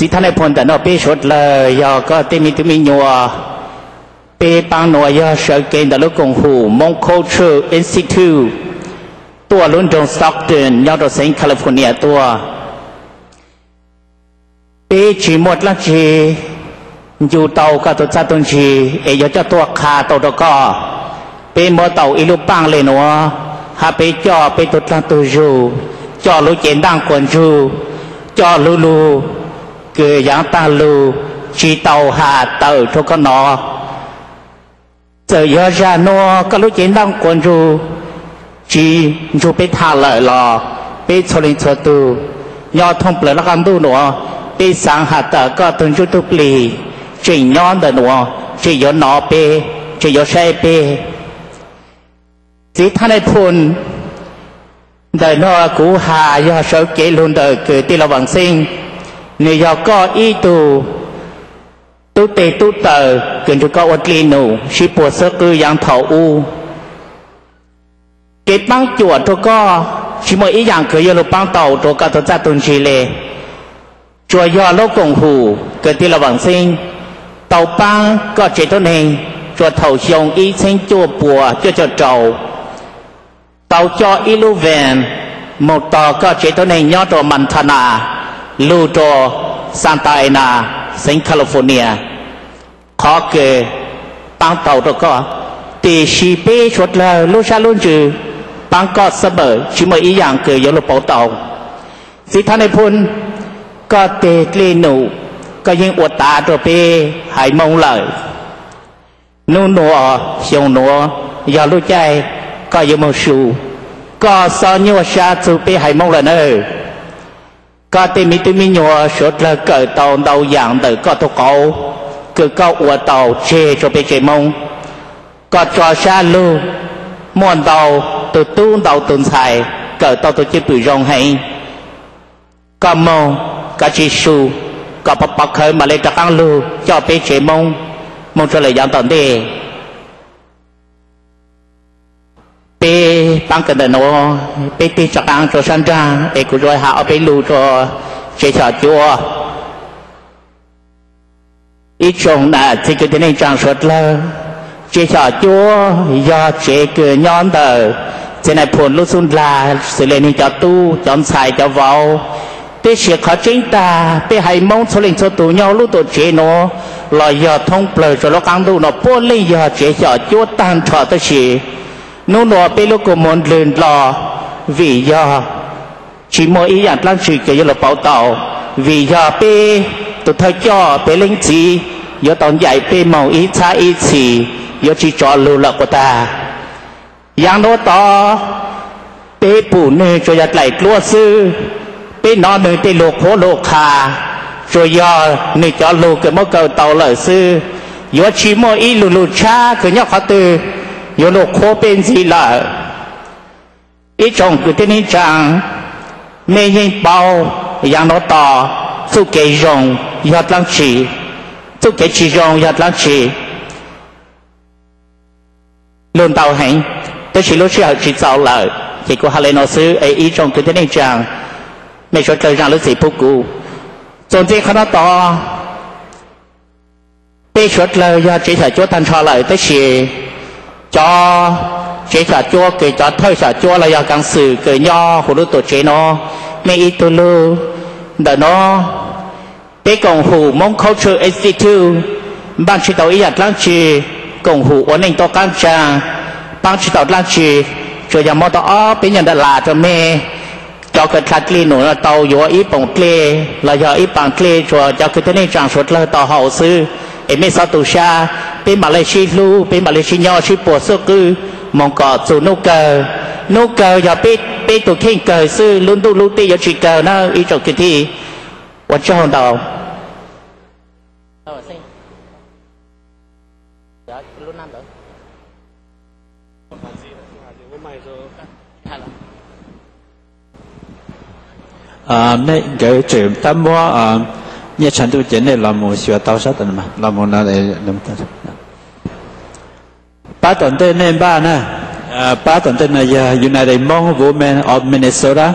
Txiv thab nais phoo ntawm no peb suav dlawg yog koj tej me tub me nyuam, peb paab nuav yog sawv kev ntawm lub koom hum Hmong Culture Institute tuaj lub nroog Stockton nyob rua xeev California tuaj. Peb tsis muaj dlaab tsi ncu tau koj tug txaj tug ntsig es yuav coj tuaj qha tau rua koj. Peb muab tau ib lub paaj le nuav, hab peb coj peb tug dlaag tug zug, coj lub cev ntaaj quas ntsug, coj lub lug kws yaav taag lug tsis tau has tawm rua koj nov. Txawm yog zag nuav koj lub cev ntaaj quas ntsug tsis ntsug peb tham lawm los peb txhua leej txhua tug nyob thoob plawg lub qaab ntuj nuav, peb xaav has tas koj tug ntsuj tug plig tseem nyob ntawm nuav, tseem yuav nov peb, tseem yuav saib peb. Txiv thab nais phoo ntawm no kuv has yog sawv kev lug ntawm kws tij laug Vaam Xeeb, nwg yog koj ib tug tub teg tub taw kws nrug koj ua dlej num sib puag xwb qwb yaav thaum ub. Kev paab cuam rua koj tsis muaj ib yaam kws yuav lug paab tau rua koj tug txaj tug ntsig le. Tsuas yog lub koom hum kws tij laug Vaam Xeeb tau paab koj tsev tuab neeg tsuas thaum xyoo ib txheeb cuaj puas cuaj caum rau, tau coj ib lub van moog tog koj tsev tuab neeg nyob rua Montana lug rua Santa Ana, xeev California. Qhov kws paab tau rua koj, tiam sis peb suav dlawg lub sab lub ntsws paab koj xwb mas tsis muaj ib yaam kws yuav lug pauv tau. Txiv thab nais phoo, koj teg dlej num koj yeej ua tav rua peb haiv Moob lawm. Nub nuav xyoo nuav yog lub caij koj yuav moog su, koj xob nyuaj sab txug peb haiv Moob lawm nawb. Koj tej me tub me nyuam suav dlawg kawm tau ntau yaam ntawm koj tug qauv kws koj ua tau tseg rua peb tsev Moob. Koj tso sab lug, muaj ntau tug tub ntau tug ntxhais kawm tau tug cwj pwm zoo heev. Koj moog, koj tsis su, koj pov pov khawv mam le rov qaab lug coj peb tsev Moob moog rua lawm yaav tom ntej. Peb paab kawm ntawm nuav, peb tig rov qaab rua sab nraag es kuv yuav has ob peb lug rua tsev xyom cuab. Ib tsoom nam txiv kwv tij neej tsaa suav dlawg, tsev xyom cuab yog tsev kws nyob ntawm txiv nais phoo lub xub ntag xws le nwg cov tub cov ntxhais cov vauv. Tab sis qhov tseeb tag peb haiv Moob txhua leej txhua tug nyob huv lub tuam tsev nuav los yog thoob plawg rua lub qaab ntuj nuav puab leej yog tsev xyom cuab taag nrho tab sis nub nuav peb lub kua muag ndlwg ndlo vim yog tsis muaj ib yaam dlaab tsi kws yuav lug pauv tau, vim yog peb tug thawj coj peb leej txiv yuav tau ncaim peb moog ib txhab ib txhis, yuav tsis tso lug lawm quas tag. Yaav nuav tod peb pum nwg tsuas yog dlaim dluab xwb, peb nov nwg tej lug qhuab lug qha tsuas yog nwg cov lug kws muab kaw tau lawm xwb, yuav tsis muaj ib lug lug tshab kws nyob qhov twg yuav lug qhuab peb ntxiv lawm. Ib tsoom kwv tij neej tsaa, mej yeej paub yaav nuav tod txuj kev zoo yog dlaab tsi, txuj kev tsis zoo yog dlaab tsi. Lug ntau heev, tab sis lub sij hawm tsis txaus lawm ces kuv has le nuav xwb es ib tsoom kwv tij neej tsaa, mej suav dlawg zaam lub txim pub kuv. Txuas ntxiv qhov nuav tod, peb suav dlawg yog tsev xyom cuab taag nrho lawm tab sis cov tsev xyom cuab kws cov thawj xyom cuab los yog kaav xwm kws nyob huv lub tuam tsev nuav, mej ib tug lug ntawm nuav, peb koom hum Hmong Cultural Institute npaaj tsis tau ib yaam dlaab tsi, koom hum ua neej tuab qaab tsaa npaaj tsis tau dlaab tsi, tsuas yog muab tau ob peb nyuag dollar rua mej. Cov kws dlha dlej num tau yuav ib poom dlej los yog ib paam dlej rua cov kwv tij neej tsaa suav dlawg tau haus xwb, es mej xob tu sab, peb maam le sib hlub, peb maam le sib nyob sib puag xwb qwb moog kom txug nub kawg. Nub kawg yog peb tug kheej kawg xwb, lub ntuj lub teb yuav tsis kawg nawb ib tsoom kwv tij. Ua tsaug ntau. Nej nkawd tseem tab muab nyiaj tshav ntuj ces nej los mus xyuas tau sab tod, los mus no. Pab tom ntej nej npaj na, pab tom ntej no yog United Hmong Women of Minnesota.